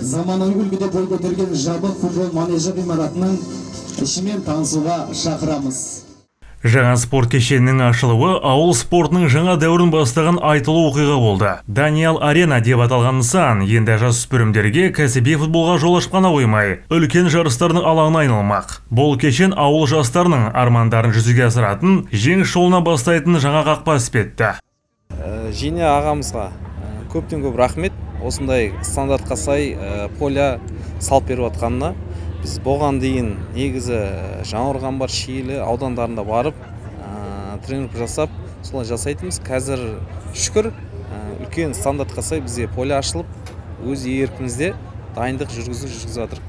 Заманауи үлгіде бой көтерген жабық футбол манежі ғимаратының ішімен танысуға шақырамыз. Жаңа спорт кешенінің ашылуы ауыл спортының жаңа дәуірін бастаған айтулы оқиға болды. Даниал Арена деп аталған нысан енді жасөспірімдерге кәсіби футболға жол ашып қана қоймай, үлкен жарыстардың алаңына айналмақ. Бұл кешен ауыл жастарының армандарын жүзеге асыратын, жеңіс жолына бастайтын жаңа қақпа іспетті. Женя ағамызға көптен көп рахмет, осындай стандартқа сай поля салып беріп жатқанына. Біз бұған дейін негізі Жаңақорған бар, Шиелі аудандарында барып тренировка жасап, солай жасайтынбыз. Қазір, шүкір, үлкен стандартқа сай бізге поле ашылып, өз еркімізде дайындық жүргізіп жатыр.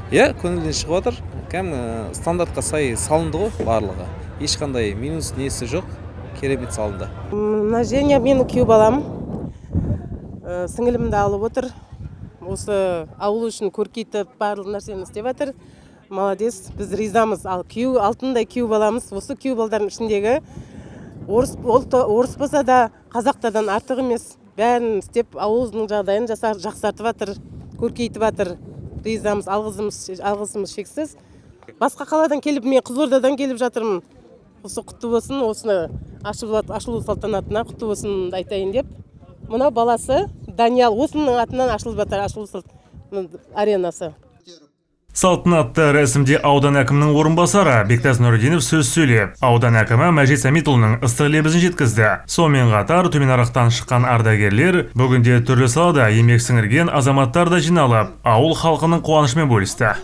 Иә, көңілден шығып жатыр. Кәдімгі стандартқа сай салынды ғой барлығы, ешқандай минус несі жоқ, керемет салынды. Мына Женя менің күйеу балам. Сіңілімді алып отыр. Осы ауыл үшін көркейтіп, барлық нәрсені істеп жатыр. Молодец, біз ризамыз. Ал күйеу, алтындай күйеу баламыз. Осы күйеу балдардың ішіндегі орыс, ол та орыс болса да, қазақтардан артық емес. Бәрін істеп, ауылдың жағдайын жақсартып жатыр, көркейтіп жатыр. Ризамыз, алғысымыз шексіз. Басқа қаладан келіп, мен Қызылордадан келіп жатырмын. Осы құтты болсын, осыны ашылу салтанатына құтты болсын айтайын деп. Мынау баласы Даниял, осының атынан ашылып жатыр ашылу аренасы. Салтанатты рәсімде аудан әкімінің орынбасары Бектас Нұрдинов сөз сөйлеп, аудан әкімі Мәжит Сәмитұлының ыстық лебізін жеткізді. Сонымен қатар Төменарықтан шыққан ардагерлер, бүгінде түрлі салада еңбек сіңірген азаматтар да жиналып, ауыл халқының қуанышымен бөлісті.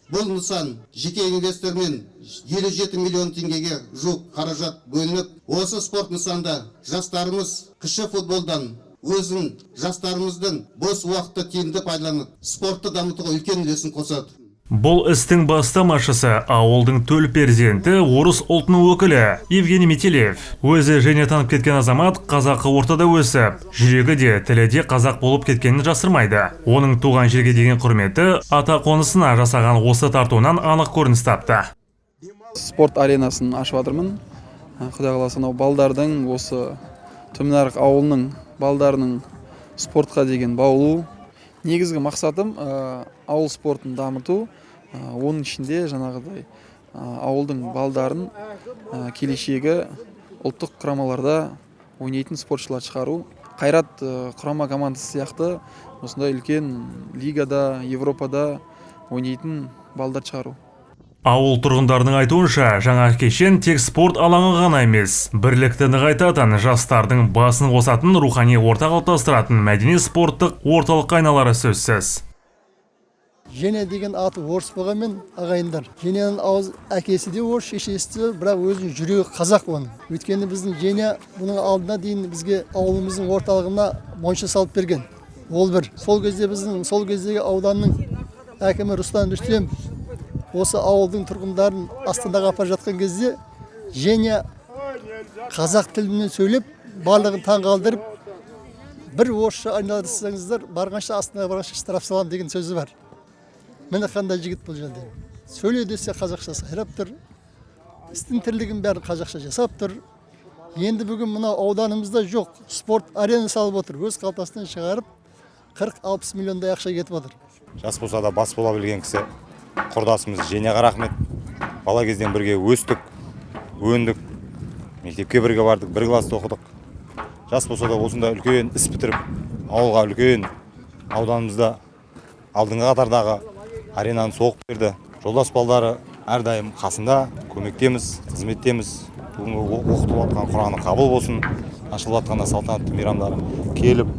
Бұл нысан жеке инвестормен 57 миллион теңгеге жуық қаражат бөлініп, осы спорт нысанда жастарымыз кіші футболдан өзін, жастарымыздың бос уақытты тиімді пайдаланып, спортты дамытуға үлкен үлесін қосады. Бұл істің бастамашысы ауылдың төл перзенті, орыс ұлтының өкілі Евгений Метелев. Өзі Женя танып кеткен азамат қазақы ортада өсіп, жүрегі де, тілі де қазақ болып кеткенін жасырмайды. Оның туған жерге деген құрметі ата қонысына жасаған осы тартуынан анық көрініс тапты. Спорт аренасын ашып жатырмын. Құдай қаласа, анау балдардың, осы Төменарық ауылының балдарының спортқа деген баулу. Негізгі мақсатым ауыл спортын дамыту, оның ішінде жаңағыдай ауылдың балдарын келешегі ұлттық құрамаларда ойнайтын спортшылар шығару. Қайрат құрама командасы сияқты осындай үлкен лигада, Европада ойнайтын балдар шығару. Ауыл тұрғындарының айтуынша, жаңа кешен тек спорт алаңы ғана емес, бірлікті нығайтатын, жастардың басын қосатын, рухани орта қалыптастыратын мәдени спорттық орталыққа айналары сөзсіз. Женя деген аты орыс болғанмен, ағайындар, Женяның ауыз әкесі де орыс, шешесі де, бірақ өзінің жүрегі қазақ оның. Өйткені біздің Женя бұның алдына дейін бізге ауылымыздың орталығына монша салып берген. Ол бір. Сол кезде біздің сол кездегі ауданның әкімі Руслан Рүстемов осы ауылдың тұрғындарын Астанаға апарып жатқан кезде Женя қазақ тілімен сөйлеп, барлығын таң қалдырып, «бір орысша айналдырсаңыздар, барғанша, Астанаға барғанша штраф саламын» деген сөзі бар. Міне, қандай жігіт бұл жерде. Сөйле десе, қазақша сайрап тұр, істің тірлігін бәрін қазақша жасап тұр. Енді бүгін мынау ауданымызда жоқ спорт арена салып отыр. Өз қалтасынан шығарып, 40-60 миллиондай ақша кетіп отыр. Жас болса да, бас бола білген кісі, құрдасымыз Женяға рахмет. Бала кезден бірге өстік, өндік, мектепке бірге бардық, бір класста оқыдық. Жас болса да, осындай үлкен іс бітіріп, ауылға үлкен, ауданымызда алдыңғы қатардағы аренаны соғып берді. Жолдас балдары әрдайым қасында, көмектеміз, қызметтеміз. Бүгінгі оқытылып жатқан құраны қабыл болсын, ашылып жатқан салтанатты мейрамдары келіп,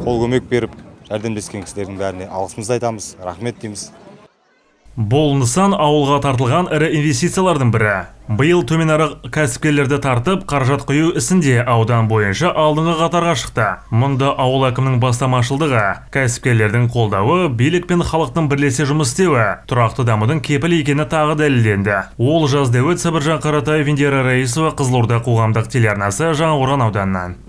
қол көмек беріп, жәрдемдескен кісілердің бәріне алғысымызды айтамыз, рахмет дейміз. Бұл нысан ауылға тартылған ірі инвестициялардың бірі. Биыл Төменарық кәсіпкерлерді тартып, қаражат құю ісінде аудан бойынша алдыңғы қатарға шықты. Мұнда ауыл әкімінің бастамашылдығы, кәсіпкерлердің қолдауы, билік пен халықтың бірлесе жұмыс істеуі тұрақты дамудың кепілі екені тағы дәлелденді. Олжас Дәуіт, Сабыржан Қаратаев, Индира Раисова, Қызылорда қоғамдық телеарнасы, Жаңақорған ауданынан.